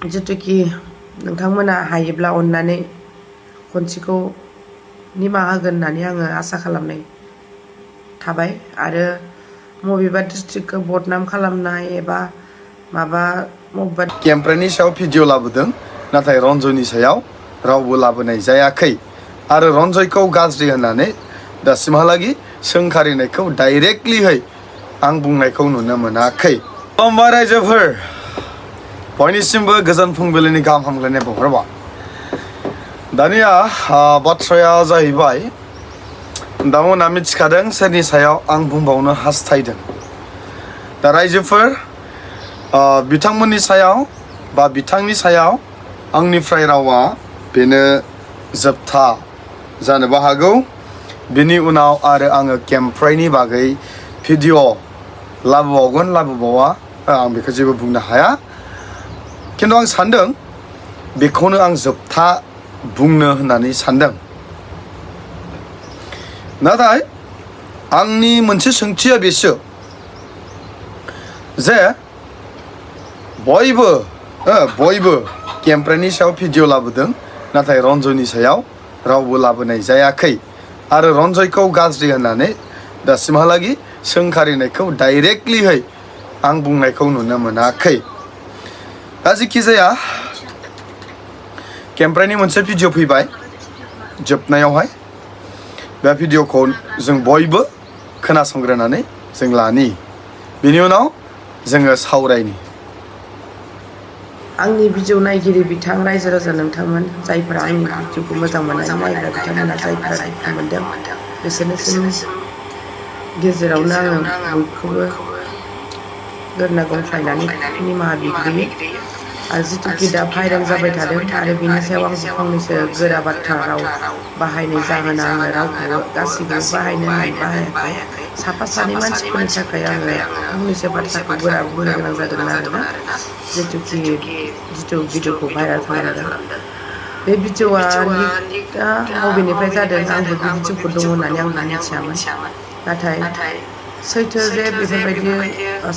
जितुखि नोंथांमोना हायोब्ला अननानै खनसेखौ निमाहा होगोन होननानै आङो आसा खालामनाय थाबाय आरो मबेबा डिस्ट्रिक्टखौ बदनाम खालामनाय एबा माबा मबेबा केमप्रेनि सायाव भिडिअ लाबोदों नाथाय रन्जयनि सायाव रावबो लाबोनाय जायाखै आरो रन्जयखौ गाज्रि होननानै दासिमहालागि सोंखारिनायखौ डाइरेक्टलिहै आं बुंनायखौ नुनो मोनाखै। खुलुमबाय रायजोफोर, बयनिसिमबो गोजोन फुंबिलिनि गाहाम हामलायनाय बावहरबाय। दानिया बाथ्राया जाहैबाय, नोंथांमोना मिथिखादों सोरनि सायाव आं बुंबावनो हास्थायदों। दा रायजोफोर, बिथांमोननि सायाव बा बिथांनि सायाव आंनिफ्राय रावा बेनो जोबथा जानोबो हागौ। बेनि उनाव आरो आङो केमप्राइनि बागै भिडिअ लाबोबावगोन लाबोबावा आं बेखौ जेबो बुंनो हाया, खिन्थु आं सान्दों बेखौनो आं जोबथा बुंनो होननानै सान्दों। नाथाय आंनि मोनसे सोंथिया बेसो जे बयबो केमप्रेनि सायाव भिडिअ लाबोदों नाथाय रन्जयनि सायाव रावबो लाबोनाय जायाखै आरो रन्जयखौ गाज्रि होननानै दासिमहालागि सोंखारिनायखौ डाइरेक्टलिहै आं बुंनायखौ नुनो मोनाखै। दा जेखि जाया केमप्रेनि मोनसे भिडिअ फैबाय जोबनायावहाय, बे भिडिअखौ जों बयबो खोनासंग्रोनानै जों लानि, बेनि उनाव जोङो सावरायनि। आंनि भिडिअ नायगिरि बिथां रायजो राजा नोंथांमोन, जायफोरा आंनि भिडिअखौ मोजां मोननानै नायग्रा बिथांमोना, जायफोरा दुखु मोनदों बिसोरनिसिम गेजेरावनो आङो बयखौबो गोरना गंख्लायनानै निमाहा बिग्रोयो। आरो जितुखि दा भाइरेल जाबाय थादों आरो बिनि सायाव आं फंनैसो गोरा बाथ्रा राव बाहायनाय जाहोना आङो रावखौबो गासिखौबो बाहायनो होननानै बाहायाखै। साफा सानै मानसिफोरनि थाखाय आङो फंनैसो बाथ्राखौ गोरा बुंनो गोनां जादोंमोन आरोना। जितु भिडिअखौ भाइरेल खालामदों, बे भिडिअआ लिकआ बबेनिफ्राय जादों आंबो बे भिडिअखौ दङ होननानै आंबो मिथियामोन। नाथाय सैथो जे बेफोरबायदि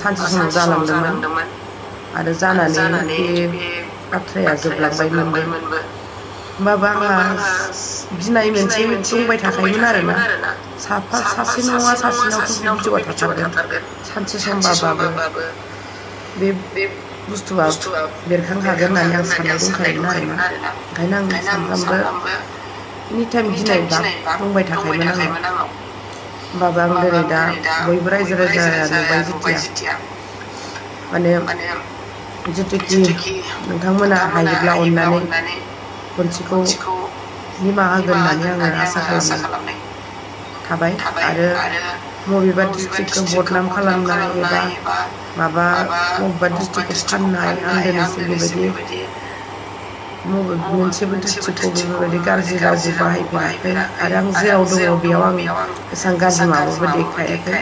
सानसे समाव जालांदोंमोन आरो जानानै बे बाथ्राया जोबलांबायमोनबो। होमबाबो आंहा गिनाय मोनसे दंबाय थाखायोमोन आरोना, सासे नङा सासेनावथ' बे भिडिअआ थाथारगोन सानसे समबाबाबो बे बुस्थुआ बेरखांखागोन होननानै आं साननाय दंखायोमोन आरोना। ओंखायनो आं सानफ्रामबो एनिटाइम गिनाय भाब दंबाय थाखायोमोन आंनाव। होमबाबो आं दिनै दा बयबो रायजो राजाया नुबाय जेथिया, माने जितुखि नोंथांमोना हायोब्ला अननानै खनसेखौ निमाहा होगोन होननानै आङो आसा खालामनाय थाबाय आरो मबेबा डिस्ट्रिक्टखौ बदनाम खालामनाय एबा माबा मबेबा डिस्ट्रिक्टखौ फाननाय, आं दिनैसिम बेबायदि मोनसेबो डिस्ट्रिक्टखौ बेफोरबायदि गाज्रि रावबो बाहायफेराखै आरो आं जेराव दङ बेयाव आं एसेबां गाज्रि माबाबो देखायाखै।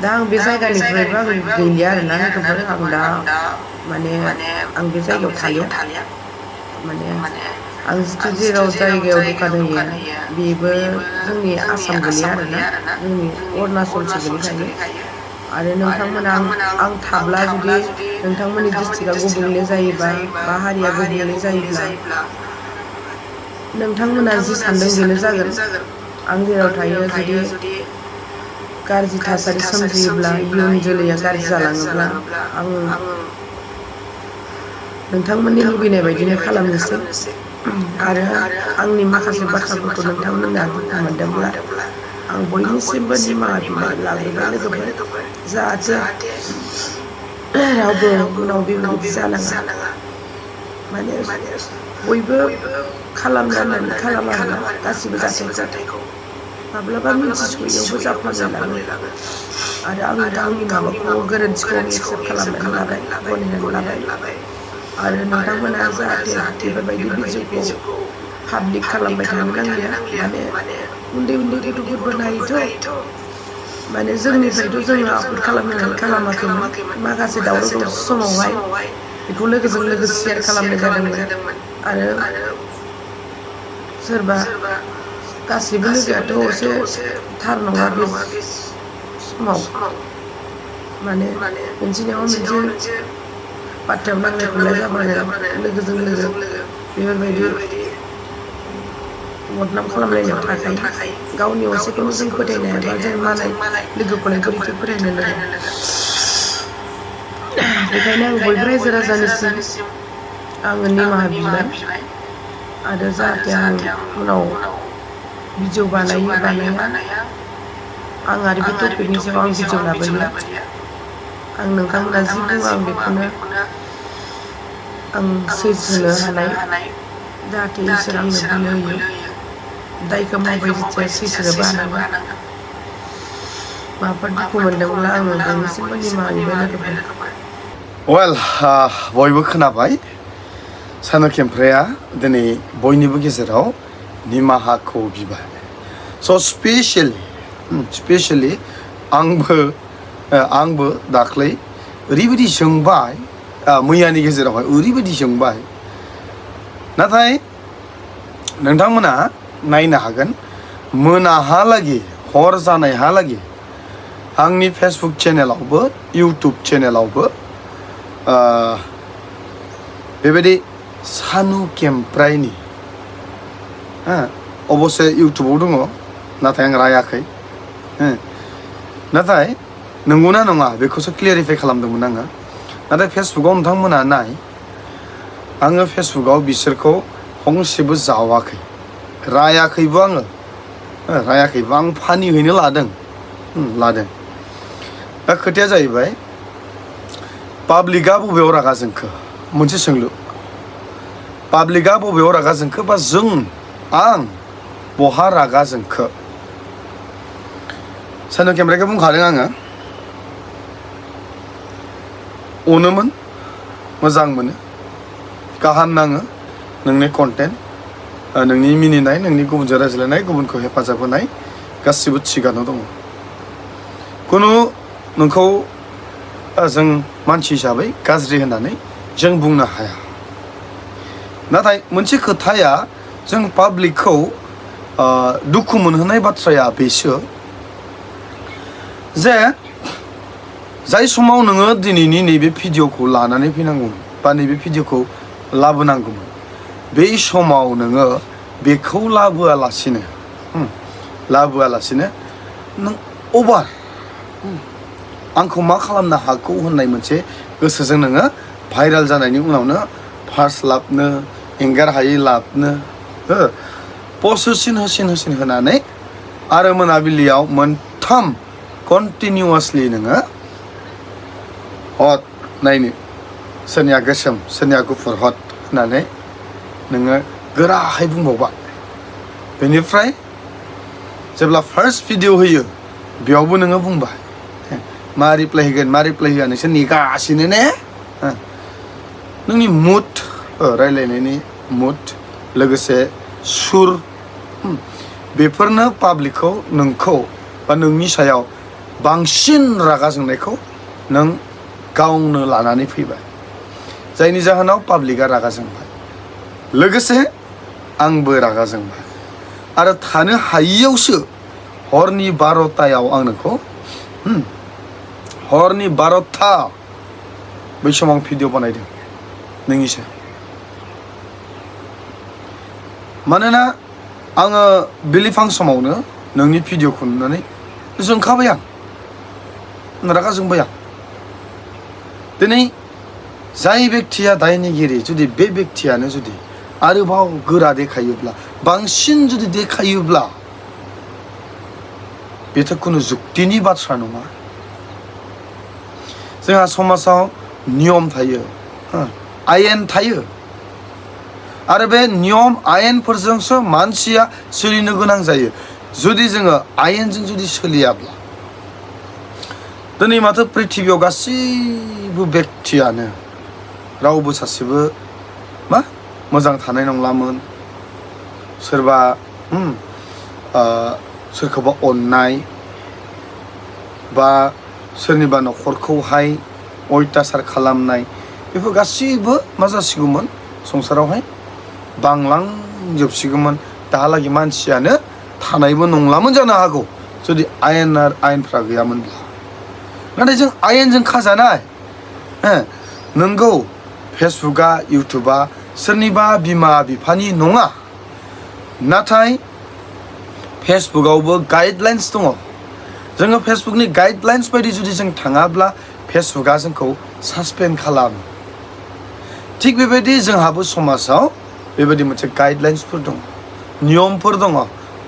दा आं बे जायगानिफ्रायबो आं गैलिया आरोना लोगोफोर, आं दा माने आं बे जायगायाव थालिया। माने आं जितु जेराव जायगायाव दखान होयो बेबो जोंनि आसाम गोलैया आरोना, जोंनि अरुणाचलसो गोलैखायो। आरो नोंथांमोना आं थाब्ला जुदि नोंथांमोननि डिस्ट्रिक्टआ गुबुंले जायोबा बा हारिया गुबुंले जायोब्ला नोंथांमोना जि सानदों बेनो जागोन। आं जेराव थायो जुदि गाज्रि थासारि सोमजियोब्ला, इयुन जोलैया गाज्रि जालाङोब्ला आं नोंथांमोननि लुबैनाय बायदिनो खालामनोसै। आरो आंनि माखासे बाथ्राफोरखौ नोंथांमोना दुखु मोनदोंब्ला आं बयनिसिमबो निमाहा बिनाय लाग्रोबाय लोगोफोर, जाहाथे रावबो उनाव बेबायदि जानाङा। माने बयबो खालामनो होननानै खालामा आरोना गासिबो जाथायखौ, माब्लाबा मिन्थिस'यैयावबो जाफ्लांलायलाङो। आरो आं दा आंनि माबाखौ गोरोन्थिखौ एक्सेप्ट खालामनानै लाबाय, गनायनानै लाबाय। आरो नोंथांमोना जाहाथे बेफोरबायदि भिडिअखौ पाब्लिक खालामबाय थानो नांलिया। माने उन्दै उन्दै गथ'फोरबो नायोथ', माने जोंनिफ्रायथ' जोङो आपल'ड खालामनो होननानै खालामाखैमोन। माखासे दावराव दावसि समावहाय बेखौ लोगोजों लोगो शेयार खालामनाय जादोंमोन। आरो सोरबा गासिबो लोगोआथ' एसे थार नङा बे समाव, माने मोनसे नङा मोनसे बाथ्रायाव नांलाय खमलाय जाबानो लोगोजों लोगो बेफोरबायदि बदनाम खालामलायनायाव थाखायो गावनि असेखौनो जों फोथायनो हायाबा जों मालाय लोगोखौलाय बोरैथो फोथायनो लोगो बेखायनो आं बयबो रायजो राजानिसिम आङो निमाहा बिबाय आरो जाहाथे आं उनाव भिडिअ बानाया आं आरो बे टपिकनि सायाव आं भिडिअ लाबोयो आं नोंथांमोना जि बुङो आं बेखौनो आं सैज्य होनो हानाय जाहाथे इसोर आंनो बोलो होयो दायखौ मावबाय जेथिया सैज्यनोबो हानांगोन माबाफोर दुखु मोनदोंब्ला आङो बयनिसिमबो निमाहा बिबाय लोगोफोर वेल बयबो खोनाबाय सानु केमफ्राया दिनै बयनिबो गेजेराव निमाहाखौ बिबाय स' स्पेशेलि आंबो दाख्लै ओरैबायदि जोंबाय मैयानि गेजेरावहाय ओरैबायदि जोंबाय नाथाय नोंथांमोना नायनो हागोन मोनाहालागै हर जानायहालागै आंनि फेसबुक चेनेलावबो इउटुब चेनेलावबो बेबायदि सानु केमफ्रायनि अबसे इउटुबाव दङ नाथाय आं रायाखै नाथाय नंगौना नङा बेखौसो क्लियारिफाइ खालामदोंमोन आङो नाथाय फेसबुकाव नोंथांमोना नाय आङो फेसबुकाव बिसोरखौ फंसेबो जावाखै रायाखैबो आङो आं फानिहैनो लादों दा खोथाया जाहैबाय पाब्लिकआ बबेयाव रागा जोंखो मोनसे सोंलु पाब्लिकआ बबेयाव रागा जोंखो बा आं बहा रागा जोंखो सानु केमफ्रायखौ बुंखादों आङो अनोमोन मोजां मोनो गाहाम नाङो नोंनि कन्टेन्ट नोंनि मिनिनाय नोंनि गुबुनजों रायज्लायनाय गुबुनखौ हेफाजाब होनाय गासिबो थिगानो दङ खुनु नोंखौ जों मानसि हिसाबै गाज्रि होननानै जों बुंनो हाया नाथाय मोनसे खोथाया जों पाब्लिकखौ दुखु मोनहोनाय बाथ्राया बेसो जे जाय समाव नोङो दिनैनि नैबे भिडिअखौ लानानै फैनांगौमोन बा नैबे भिडिअखौ लाबोनांगौमोन बे समाव नोङो बेखौ लाबोआलासिनो नों अभार आंखौ मा खालामनो हागौ होननाय मोनसे गोसोजों नोङो भाइरेल जानायनि उनावनो फार्स्ट लाबनो एंगार हायै लाबनो पस्ट होसिन होनानै आरो मोनाबिलियाव मोनथाम कन्टिनिउवासलि नोङो हट नायनो सोरनिया गोसोम सोरनिया गुफुर हट होननानै नोङो गोराहाय बुंबावबाय बेनिफ्राय जेब्ला फार्स्ट भिडिअ होयो बेयावबो नोङो बुंबाय मा रिप्लाय होगोन नोंसोर नेगासिनो ने नोंनि मुड रायलायनायनि मुड लोगोसे सुर बेफोरनो पाब्लिकखौ नोंखौ बा नोंनि सायाव बांसिन रागा जोंनायखौ नों गावनो लानानै फैबाय जायनि जाहोनाव पाब्लिकआ रागा जोंबाय लोगोसे आंबो रागा जोंबाय आरो थानो हायियावसो हरनि 12टायाव आं नोंखौ हरनि 12टा बै समाव भिडिअ बानायदों नोंनि सायाव मानोना आङो बिलिफां समावनो नोंनि भिडिअखौ नुनानै जोंखाबाय आं रागा जोंबाय आं दिनै जाय बेक्तिया दायनिगिरि जुदि बे बेक्तियानो जुदि आरोबाव गोरा देखायोब्ला बांसिन जुदि देखायोब्ला बेथ' खुनु जुक्तिनि बाथ्रा नङा जोंहा समाजाव नियम थायो आयेन थायो आरो बे नियम आयेनफोरजोंसो मानसिया सोलिनो गोनां जायो जुदि जोङो आयेनजों जुदि सोलियाब्ला दिनै माथो प्रिथिबियाव गासैबो बेक्तियानो रावबो सासेबो मा मोजां थानाय नंलामोन सोरबा सोरखौबा अननाय बा सोरनिबा न'खरखौहाय अयथासार खालामनाय बेफोर गासैबो मा जासिगौमोन संसारावहाय बांलांजोबसिगौमोन दाहालागै मानसियानो थानायबो नंलामोन जानो हागौ जुदि आयेनफ्रा गैयामोनब्ला नाथाय जों आयेनजों खाजानाय नोंगौ फेसबुकआ इउटुबा सोरनिबा बिमा बिफानि नङा नाथाय फेसबुकआवबो गाइडलाइन्स दङ जोङो फेसबुकनि गाइडलाइन्स बायदि जुदि जों थाङाब्ला फेसबुकआ जोंखौ सासपेन्ड खालामो थिग बेबायदि जोंहाबो समाजाव बेबायदि मोनसे गाइडलाइन्सफोर दङ नियमफोर दङ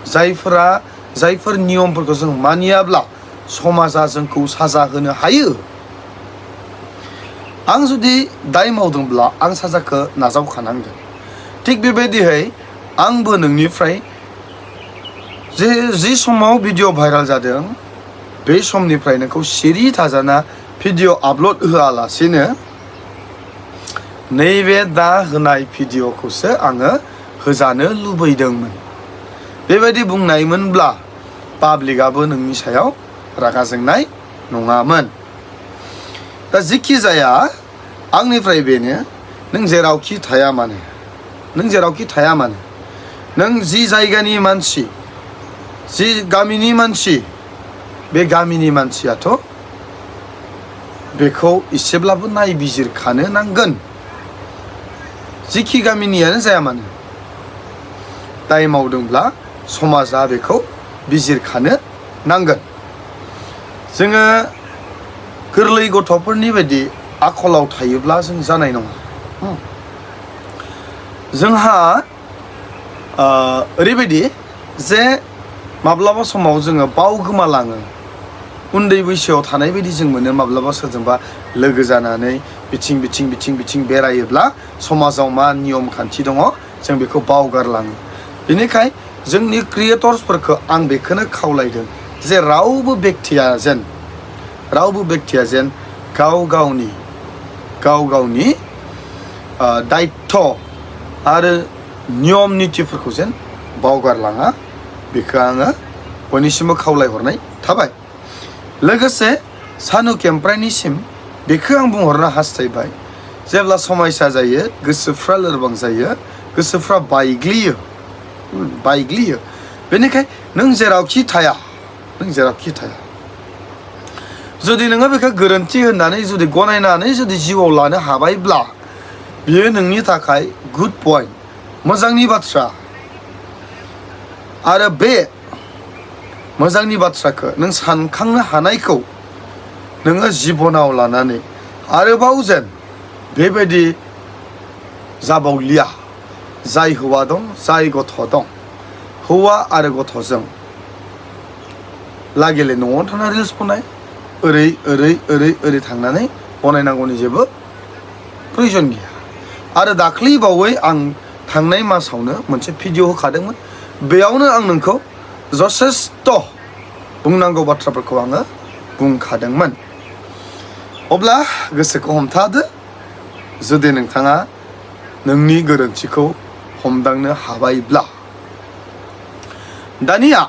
जायफोर नियमफोरखौ जों मानियाब्ला समाजा जोंखौ साजा होनो हायो आं जुदि दाय मावदोंब्ला आं साजाखौ नाजावखानांगोन थिग बेबायदिहै आंबो नोंनिफ्राय जि समाव भिडिअ भाइराल जादों बे समनिफ्राय नोंखौ सिरि थाजाना भिडिअ आपल'ड होआलासेनो नैबे दा होनाय भिडिअखौसो आङो होजानो लुबैदोंमोन बेबायदि बुंनायमोनब्ला पाब्लिकआबो नोंनि सायाव रागा जोंनाय नङामोन दा जिखि जाया आंनिफ्राय बेनो नों जेरावखि थाया मानो नों जि जायगानि मानसि जि गामिनि मानसि बे गामिनि मानसियाथ' बेखौ एसेब्लाबो नायबिजिरखानो नांगोन जिखि गामिनियानो जाया मानो दाय मावदोंब्ला समाजा बेखौ बिजिरखानो नांगोन जोङो गोरलै गथ'फोरनि बायदि आखलाव थायोब्ला जों जानाय नङा जोंहा ओरैबायदि जे माब्लाबा समाव जोङो बावगोमालाङो उन्दै बैसोआव थानाय बायदि जों मोनो माब्लाबा सोरजोंबा लोगो जानानै बिथिं बेरायोब्ला समाजाव मा नियम खान्थि दङ जों बेखौ बावगारलाङो बेनिखाय जोंनि क्रिएटर्सफोरखौ आं बेखौनो खावलायदों जे रावबो बेक्तिया जेन गाव गावनि दायित्व आरो नियम नितिफोरखौ जेन बावगारलाङा बेखौ आङो बयनिसिमबो खावलायहरनाय थाबाय लोगोसे सानु केम्प्राइनिसिम बेखौ आं बुंहरनो हास्थायबाय जेब्ला समायसा जायो गोसोफ्रा लोरबां जायो गोसोफ्रा बायग्लियो बेनिखायनो नों जेरावखि थाया जुदि नोङो बेखौ गोरोन्थि होननानै जुदि गनायनानै जुदि जिउआव लानो हाबायब्ला बियो नोंनि थाखाय गुड पइन्ट मोजांनि बाथ्रा आरो बे मोजांनि बाथ्राखौ नों सानखांनो हानायखौ नोङो जिबनाव लानानै आरोबाव जेन बेबायदि जाबावलिया जाय हौवा दं जाय गथ' दं हौवा आरो गथ'जों लागेले न'आव थाना रिल्स बनाय ओरै थांनानै बनायनांगौनि जेबो प्रयोजन गैया आरो दाख्लै बावै आं थांनाय मासावनो मोनसे भिडिअ होखादोंमोन बेयावनो आं नोंखौ जथेस्थ' बुंनांगौ बाथ्राफोरखौ आङो बुंखादोंमोन अब्ला गोसोखौ हमथादो जुदि नोंथाङा नोंनि गोरोन्थिखौ हमदांनो हाबायब्ला दानिया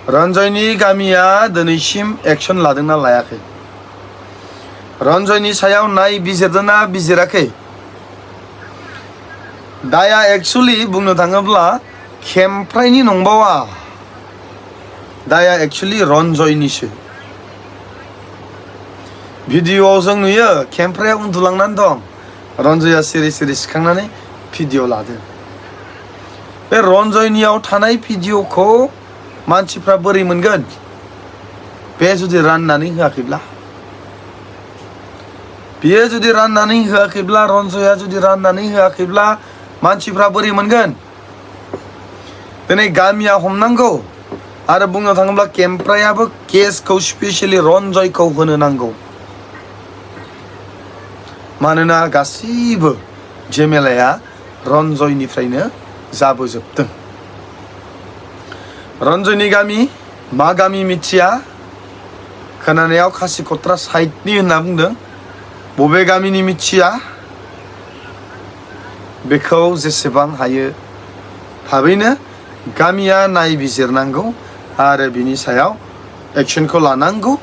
रन्जयनि गामिया दिनैसिम एक्सन लादोंना लायाखै रन्जयनि सायाव नायबिजिरदोंना बिजिराखै दाया एक्सुअलि बुंनो थाङोब्ला केम्प्राइनि नंबावा दाया एक्सुअलि रन्जयनिसो भिडिअआव जों नुयो केम्प्राइया उन्दुलांनानै दं रन्जयआ सिरि सिखांनानै भिडिअ लादों बे रन्जयनियाव थानाय भिडिअखौ मानसिफ्रा बोरै मोनगोन बे जुदि राननानै होआखैब्ला रन्जयआ जुदि राननानै होआखैब्ला मानसिफ्रा बोरै मोनगोन दिनै गामिया हमनांगौ आरो बुंनो थाङोब्ला केम्प्राइयाबो केसखौ स्पेसियेलि रन्जयखौ होनो नांगौ मानोना गासैबो झेमेलाया रन्जयनिफ्रायनो जाबोजोबदों रन्जयनि गामि मा गामि मिथिया खोनानायाव खासिकत्रा साइडनि होनना बुंदों बबे गामिनि मिथिया बेखौ जेसेबां हायो थाबैनो गामिया नायबिजिरनांगौ आरो बिनि सायाव एक्सनखौ लानांगौ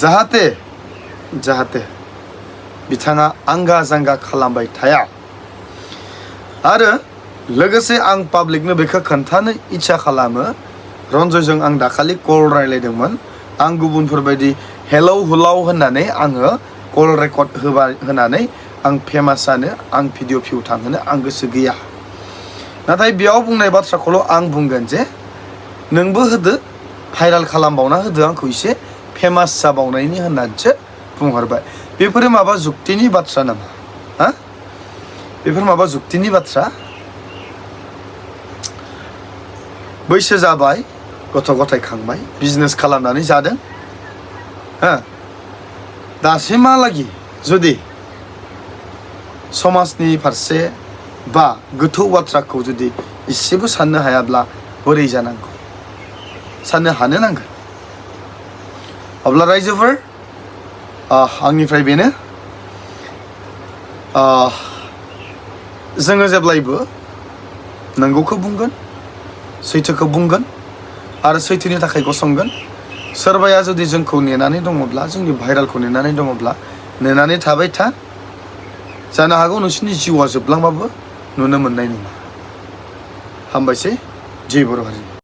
जाहाथे बिथाङा आंगा जांगा खालामबाय थाया आरो लोगोसे आं पाब्लिकनो बेखौ खोन्थानो इच्छा खालामो रन्जयजों आं दाखालि कल रायलायदोंमोन आं गुबुनफोरबायदि हेलौ हुलाव होननानै आङो कल रेकर्ड होनानै आं फेमास जानो आं भिडिअ भिउ थांहोनो आं गोसो गैया नाथाय बेयाव बुंनाय बाथ्राखौल' आं बुंगोन जे नोंबो होदो भाइराल खालामबावना होदो आंखौ एसे फेमास जाबावनायनि होननानैसो बुंहरबाय बेफोरो माबा जुक्तिनि बाथ्रा नामा हा बेफोर माबा जुक्तिनि बाथ्रा बैसो जाबाय गथ' गथाय खांबाय बिजनेस खालामनानै जादों हा दासिमहालागि जुदि समाजनि फारसे बा गोथौ बाथ्राखौ जुदि इसेबो साननो हायाब्ला बोरै जानांगौ साननो हानो नांगोन अब्ला रायजोफोर आंनिफ्राय बेनो जोङो जेब्लायबो नंगौखौ बुंगोन सैथोखौ बुंगोन आरो सैथोनि थाखाय गसंगोन सोरबाया जुदि जोंखौ नेनानै दङब्ला जोंनि भाइरालखौ नेनानै दङब्ला नेनानै थाबाय था जानो हागौ नोंसोरनि जिउआ जोबलांबाबो नुनो मोननाय नङा हामबायसै जय बर' हारि